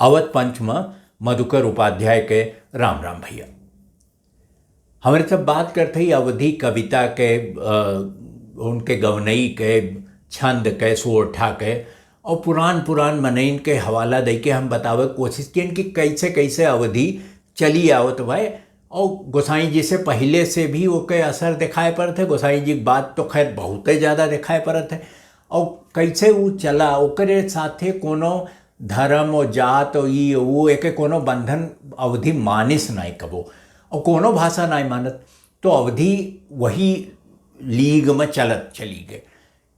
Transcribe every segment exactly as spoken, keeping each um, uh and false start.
अवध पंच म मधुकर उपाध्याय के राम राम भइया। हमरे सब बात करत हई अवधी कविता के, अ, उनके गवनई के, छंद के, सोरठा के, और पुरान पुरान मनइन के हवाला दइके हम बतावे के कोशिश किहन कि कैसे कैसे अवधी चली आवत बाय। और गोसाई जी से पहिले से भी ओके असर देखाए पड़त है। गोसाई जी के बाद तो खैर बहुते ज्यादा देखाए पड़त है। और कैसे ऊ चला, ओकरे साथे कोनो धर्म और जात और ई वो एके कोनो बंधन अवधी मानिस नाय कबो, और कोनो भाषा नाय मानत। तो अवधी वही लीग में चलत चली गए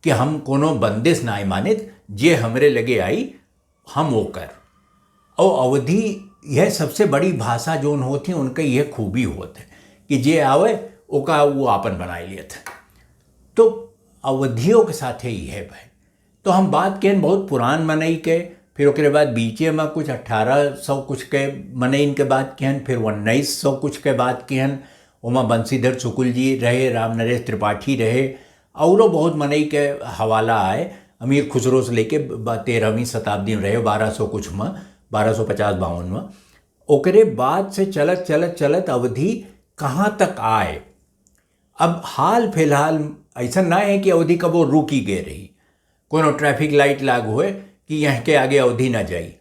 कि हम कोनो बंदिश नाय मानित, जे हमरे लगे आई हम ओकर। और अवधी यह सबसे बड़ी भाषा जोन होत ही, उनके यह खूबी होत है कि जे आवे ओका वो आपन बनाए लेत है। तो अवधियों के साथे यह है भाई। तो हम बात किहन बहुत पुरान मनई के, फिर ओकरे बाद बीचे में कुछ अठारह सौ कुछ के मनई इनके बात किहन, फिर उन्नीस सौ कुछ के बात किहन। ओमा बंशीधर शुक्ल जी रहे, राम नरेश त्रिपाठी रहे, औरो बहुत मनई के हवाला आए। अमीर खुसरो से लेके ब-, तेरहवीं शताब्दी में रहे, बारह सौ कुछ में, बारह सौ पचास बावन में। ओकरे बाद से चलत चलत चलत अवधी कहाँ तक आए। अब हाल फिलहाल ऐसा ना है कि अवधी कबो रुकी गए रही, कोनो ट्रैफिक लाइट लाग होए कि यहाँ के आगे अवधी ना जाई,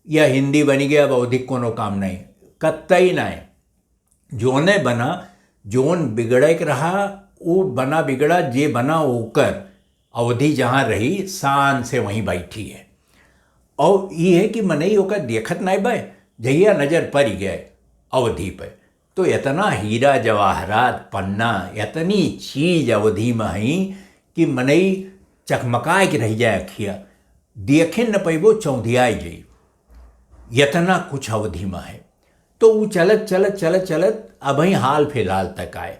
या हिंदी बनी गए, अब अवधी कोनो काम नहीं, कतई नहीं। जोने बना, जोन बिगड़े के रहा, वो बना बिगड़ा, जे बना ओकर, अवधी जहाँ रही, शान से वहीं बैठी है। और ये है कि मनई ओकर देखत नहीं बा, जहिया नजर पड़ गए अवधी पे, तो इतना हीरा जवाहरात पन्ना, इतनी चीज अवधी में हई कि मनई चकमकाए के रह जाए अखिया, देखे न पैबो, चौंधियाए जाई, इतना कुछ अवधी में है। तो वो चलत चलत चलत चलत अबहीं हाल फिलहाल तक आए।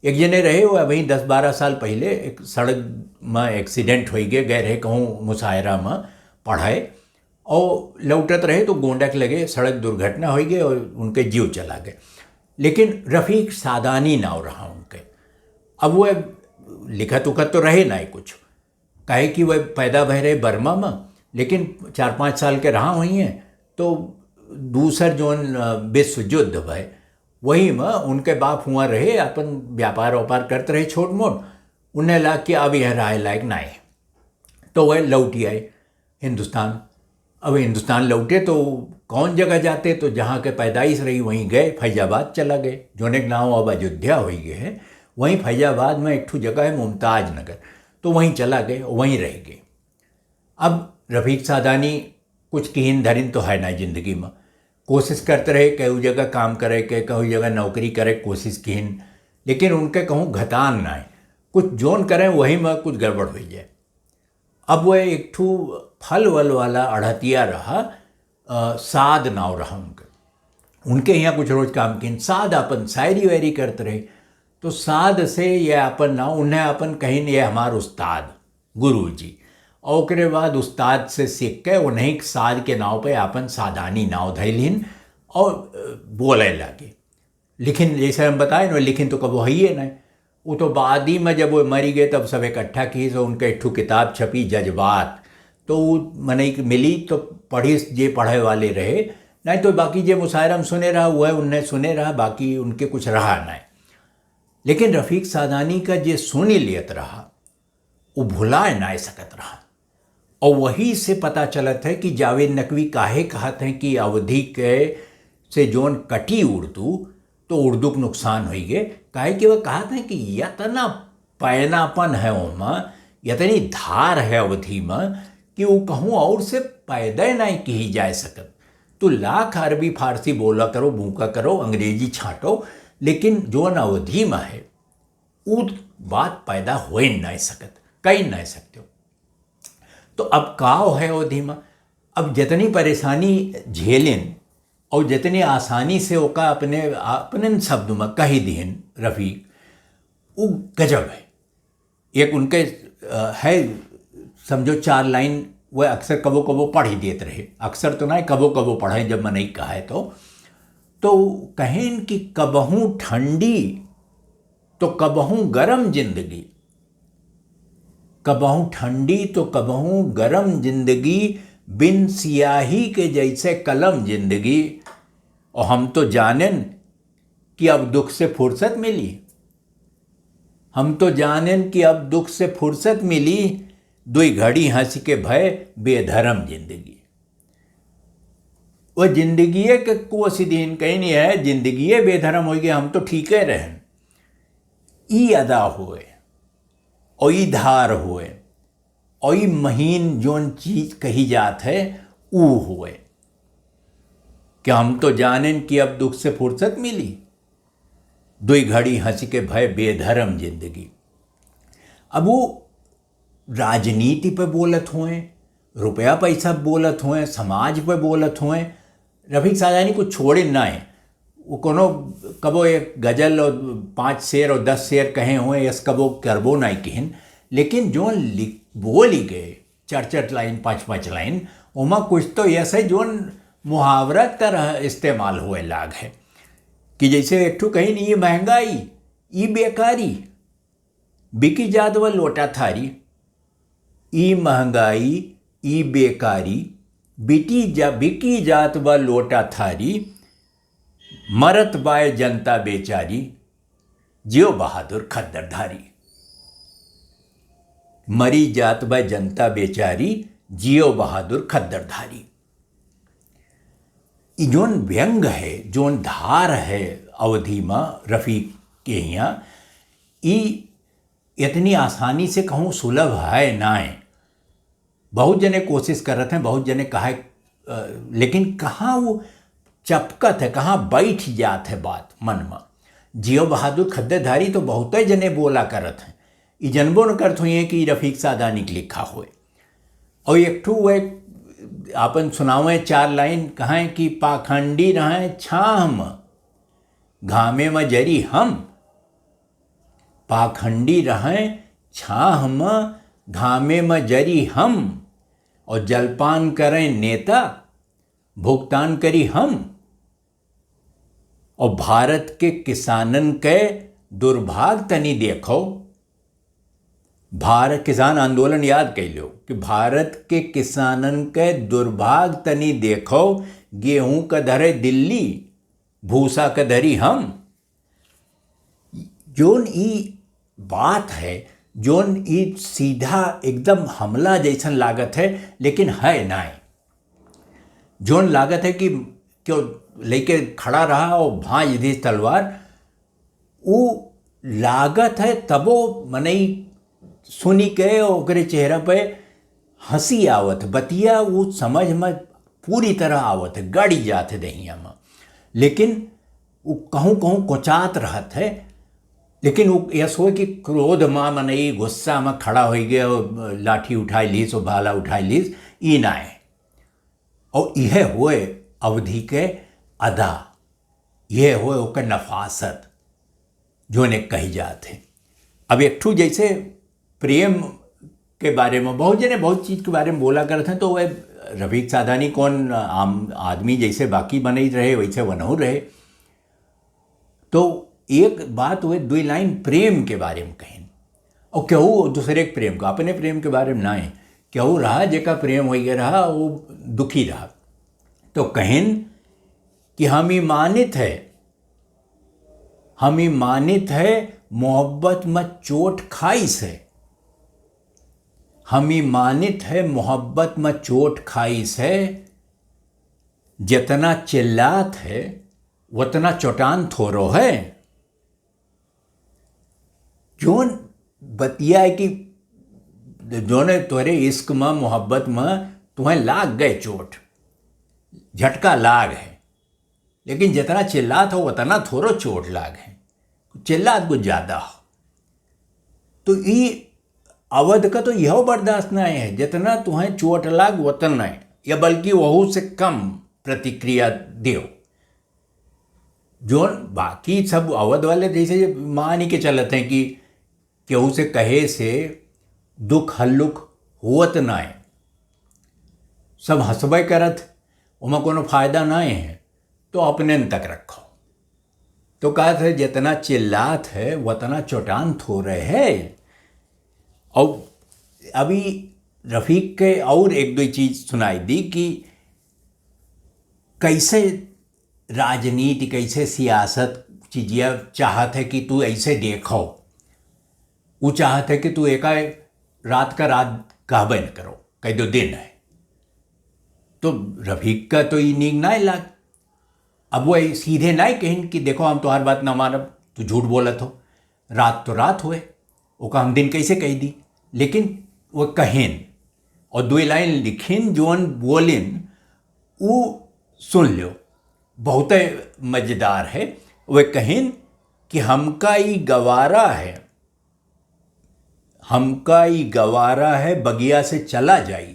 एक जने रहे, वो अबहीं दस बारह साल पहिले एक सड़क में एक्सीडेंट होइ गए, गए रहे कहूँ मुशायरा में पढ़े, और लौटत रहे तो गोंडा के लगे सड़क दुर्घटना होइ गए और उनके जीव चला गए। लेकिन रफीक सादानी नाव रहा उनके। अब वो लिखत उखत तो रहे ना कुछ, काहे कि वह पैदा भय रहे बर्मा में, लेकिन चार पाँच साल के रहा हुई हैं, तो दूसर जोन, अ, विश्व युद्ध भय, वही में उनके बाप हुआ रहे, अपन व्यापार व्यापार करते रहे छोट मोट, उन्हें लाग कि अब यह रहे लायक नहीं, तो वह लौट आए हिंदुस्तान। अब हिंदुस्तान लौटे तो कौन जगह जाते, तो जहाँ के पैदाइश रही वहीं गए, फैजाबाद चला गए, जोने के नाम अब अयोध्या होइ गए है, वहीं फैजाबाद में एक ठो जगह है मुमताज नगर, तो वहीं चला गए, वहीं रह गए। अब रफीक सादानी कुछ किहिन धरिन तो है ना जिंदगी में, कोशिश करते रहे, कहू जगह काम करे के, कहू जगह नौकरी करे के कोशिश किहिन, लेकिन उनके कहूँ घतान ना है, कुछ जोन करें वही में कुछ गड़बड़ हो जाए। अब वह एक ठू फल वल वाला अड़हतिया रहा, अ, साध नाव रहा उनके। उनके यहाँ कुछ रोज काम किन, साध अपन शायरी वायरी करत रहे। तो साध से ये अपन नाव, उन्हें अपन कहिन, "ये हमार उस्ताद, गुरु जी।" और ओकरे बाद उस्ताद से सीख के उन्हीं साध के नाव पे अपन सादानी नाव धैलिन और, अ, बोले लागे। लिखिन, जैसे हम बताए ना, लिखिन तो कबो हइये नहीं। वो तो बाद ही में जब वो मरी गए, तब सब इकट्ठा की, सो उनके एक ठो किताब छपी, जज्बात। तो वो मने कि मिली तो पढ़ी, जे पढ़े वाले रहे, नहीं तो बाकी जे मुशायरा में सुने रहा, वह उन्हें सुने रहा, बाकी उनके कुछ रहा नहीं। लेकिन रफीक सादानी का जे सुनी लियत रहा, वो भुलाए ना सकत रहा। और वही से पता चलत है कि जावेद नकवी काहे कहत हैं कि अवधी के से जोन कटी उर्दू, तो उर्दू के नुकसान होई गए। काहे कि वह कहत हैं कि इतना पैनापन है ओमा, इतनी धार है अवधी में कि वो कहूँ और से पैदा नहीं की जाए सकत। तो लाख अरबी फारसी बोला करो, भूखा करो, अंग्रेजी छांटो, लेकिन जोन अवधी में है, उ बात पैदा हो नहीं सकत, कही नहीं सकते हो। तो अब का है अवधी में, अब जितनी परेशानी झेलिन और जितनी आसानी से ओका अपने, अपने शब्द में कही दिहिन रफीक, उ गजब है। एक उनके, अ, है, समझो चार लाइन वह अक्सर कबो कबो पढ़ ही देत रहे, अक्सर तो नहीं, कबो कबो पढ़े जब मनई कहे तो, तो कहेन कि कबहूँ ठंडी तो कबहूँ गरम जिंदगी, कबहूँ ठंडी तो कबहूँ गरम जिंदगी, बिन सियाही के जैसे कलम जिंदगी। और हम तो जानेन कि अब दुख से फुर्सत मिली, हम तो जानेन कि अब दुख से फुर्सत मिली, दुई घड़ी हँसी के भय बेधर्म जिंदगी। वो जिंदगिये के कोस दीन कहीं नहीं है, जिंदगिये बेधर्म होइ गए, हम तो ठीके रहेन। ई अदा होए, और ई धार होए, और ई महीन जोन चीज कही जात है, ऊ होए। कि हम तो जानेन कि अब दुख से फुर्सत मिली, दुई घड़ी हँसी के भय बेधर्म जिंदगी। अब वो राजनीति पे बोलत होए, रुपया पैसा बोलत होए, समाज पे बोलत होए, रफीक सादानी कुछ छोड़े ना है। वो कोनो कबो एक गजल और पाँच शेर और दस शेर कहे होए, यस कबो करबो ना किहिन, लेकिन जो लिख, बोली गए चार चार लाइन, पाँच पाँच लाइन, ओमा कुछ तो यस है जोन मुहावरा तरह इस्तेमाल होए लाग है। कि जैसे एक ठो कहिन, "ई महंगाई, ई बेकारी, बिकी जात बा लोटा थारी।" ई महंगाई, ई बेकारी, बिकी जा, बिकी जात बा लोटा थारी, मरत बाय जनता बेचारी, जियो बहादुर खद्दरधारी। मरी जात बाय जनता बेचारी, जियो बहादुर खद्दरधारी। ई जोन व्यंग है, जोन धार है अवधी में रफीक के हियाँ, ई इतनी आसानी से कहूँ सुलभ है नाय। बहुत जने कोशिश करत हैं, बहुत जने कहा, अ, लेकिन कहाँ वो चपकत है, कहाँ बैठ जात है बात मन में। जियो बहादुर खद्देधारी तो बहुते जने बोला करत हैं, ई जनबो न करत होइए कि रफीक सादानी के लिखा होए। और एक ठो वह आपन सुनावे चार लाइन, कहें कि पाखंडी रहें छाह में, घामे में जरी हम, पाखंडी रहें छाह में, घामे में जरी हम, और जलपान करें नेता, भुगतान करी हम। और भारत के किसानन के दुर्भाग तनी देखो, भारत किसान आंदोलन याद कइ लो कि भारत के किसानन के दुर्भाग तनी देखो, गेहूं क धरे दिल्ली, भूसा क धरी हम। जोन ई बात है, जोन ई सीधा एकदम हमला जैसन लागत है, लेकिन है नाय। जोन लागत है कि क्यों लेके खड़ा रहा और भांज दी तलवार, ऊ लागत है तबो मनई सुनी के ओकरे चेहरा पे हंसी आवत, बतिया ऊ समझ में पूरी तरह आवत है, गड़ी जात है दहिया में। लेकिन ऊ कहूँ कहूँ कोचात रहत है, लेकिन ऊ यस होए कि क्रोध में मनई गुस्सा में खड़ा होइ गए और लाठी उठाई लीस और भाला उठाई लीस, ई ना है। और यह होए अवधी के अदा, यह होए ओकर नफासत, जोने कही जात है। अब एक ठो जैसे प्रेम के बारे में बहुत जने बहुत चीज के बारे में बोला करत हैं, तो वह रफीक सादानी कौन आम आदमी जैसे बाकी बनई रहे, वैसे वनहु रहे। तो एक बात वह दुई लाइन प्रेम के बारे में कहिन, और केहू दूसरे के प्रेम का, अपने प्रेम के बारे में ना है, केहू रहा जेका प्रेम होइ गया रहा, वो दुखी रहा, तो कहिन कि हम ई मानित है, हम ई मानित है मोहब्बत में चोट खाइस है, हम ई मानित है मोहब्बत में चोट खाइस है, जितना चिल्लात है उतना चोटान थोरो है। जोन बतिया है कि जोने तोरे इश्क में, मोहब्बत में तुम्हें लाग गए चोट, झटका लाग है, लेकिन जितना चिल्लात हो उतना थोरो चोट लाग है, चिल्लात कुछ ज्यादा हो। तो ई अवध का तो यह बर्दाश्त ना है, जितना तुम्हें चोट लाग उतना है, या बल्कि वहू से कम प्रतिक्रिया दियो। जोन बाकी सब अवध वाले जैसे मान ही के चलत हैं कि केहू से कहे से दुख हल्लुक होत नाय, सब हंसबे करत, ओमा कोनो फायदा नाय है, तो अपने तक रखो। तो कहत है, जितना चिल्लात है, उतना चोटान थोरे है। और अभी रफीक के और एक दो चीज सुनाई दी कि कैसे राजनीति, कैसे सियासत चीजिया चाहत है कि तू ऐसे देखो, वो चाहत है कि तू एका रात का रात कहबे न करो, कह दो दिन है। तो रफीक का तो ई नीक नाय लाग। अब वो सीधे नाय कहिन कि देखो हम तुम्हार बात ना मानब, तू झूठ बोलत हो, रात तो रात होए, ओका हम दिन कैसे कह दी, लेकिन वो कहिन और दो लाइन लिखिन, जोन बोलिन, ऊ सुन लो, बहुत मजेदार है। वे कहिन कि हमका ई गवारा है, हमका ई गवारा है, बगिया से चला जाई।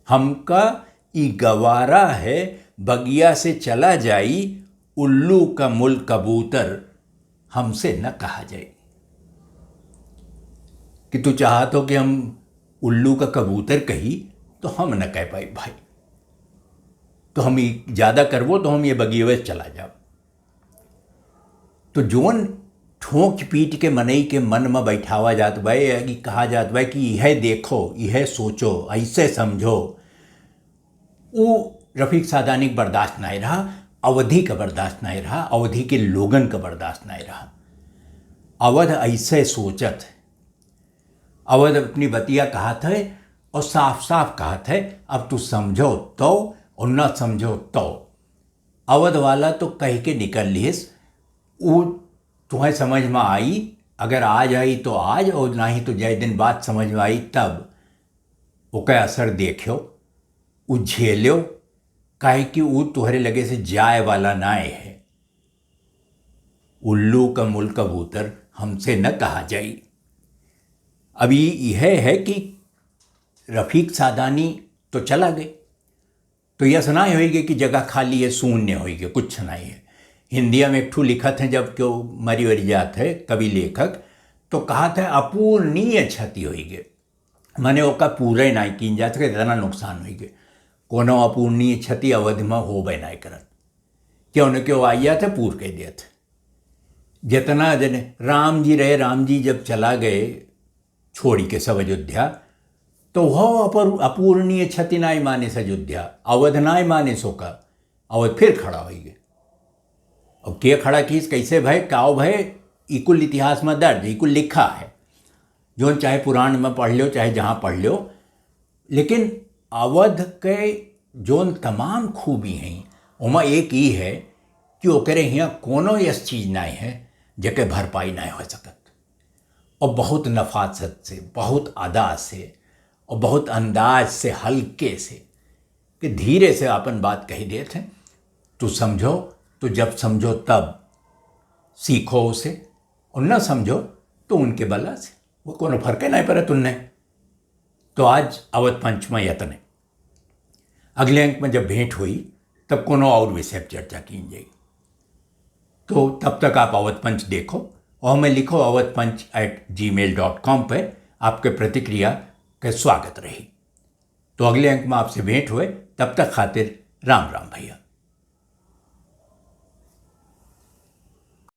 हमका ई गवारा है, बगिया से चला जाई, उल्लू का मुल कबूतर हमसे न कहा जाई। कि तू चाहत हो कि हम उल्लू का कबूतर कही, तो हम न कह पाई भाई। तो हम ई ज्यादा करबो तो हम ये बगियवे से चला जाब। तो जोन ठोंक पीट के मनई के मन में बैठावा जात बा, या कि कहा जात बा कि यह देखो, यह सोचो, ऐसे समझो, ऊ रफीक सादानी के बर्दाश्त नाय रहा, अवधी का बर्दाश्त नाय रहा, अवधी के लोगन का बर्दाश्त नाय रहा। अवध ऐसे सोचत है, अवध अपनी बतिया कहत है और साफ साफ कहत है, अब तू समझो तो और ना समझो तो। अवध वाला तो कह के निकल लिहिस, ऊ तुम्हें समझ में आई, अगर आ जाई तो आज, और नहीं तो जय दिन बाद समझ में आई तब। ओकर असर देखियो, ऊ झेलियो, काहे कि ऊ तोहरे लगे से जाए वाला नाय है। उल्लू का मुल कबूतर हमसे न कहा जाई। अब ई इहे है कि रफीक सादानी तो चला गए, तो यह सुनाए होइगे कि जगह खाली है, शून्य होइगे, कुछ नहीं है। हिंदिया में एक ठू लिखत है, जब क्यों मरी वरी जात है कवि लेखक, तो कहत है अपूरणीय क्षति होइगे, माने ओका पूरे नाई कीन जा सके, इतना नुकसान होइगे। कोनो अपूरणीय क्षति अवध में होबे नाई करत, क्यों न क्यों आइया थे पूर कह दिया थे। जितना जने राम जी रहे, राम जी जब चला गए छोड़ी के सब अयोध्या, तो वह अपर-, अपूरणीय क्षति नाई मानिस अयोध्या, अवध नाई मानिस ओका, अवध फिर खड़ा होइगे। अब के खड़ा कीस, कैसे भय, काव भय, ई कुल इतिहास में दर्ज, ई कुल लिखा है। जोन चाहे पुराण में पढ़ लो, चाहे जहाँ पढ़ लो, लेकिन अवध के जोन तमाम खूबी हैं, ओमा एक ई है कि ओकरे हियाँ कोनो यस चीज नाय है, जेके भरपाई नाय हो सकत। और बहुत नफासत से, बहुत अदा से, और बहुत अंदाज से, हल्के से, कि धीरे से अपन बात कही देत हैं। तू समझो तो जब समझो तब सीखो उसे, और न समझो तो उनके बला से, वो कोनो फर्क नहीं पड़त उनने। तो आज अवध पंच में यतने। अगले अंक में जब भेंट हुई, तब कोनो और विषय पर चर्चा की जाई। तो तब तक आप अवध पंच देखो और हमें लिखो अवध पंच at gmail dot com पे, आपके प्रतिक्रिया के स्वागत रही। तो अगले अंक में आपसे भेंट हुए, तब तक खातिर राम राम भैया।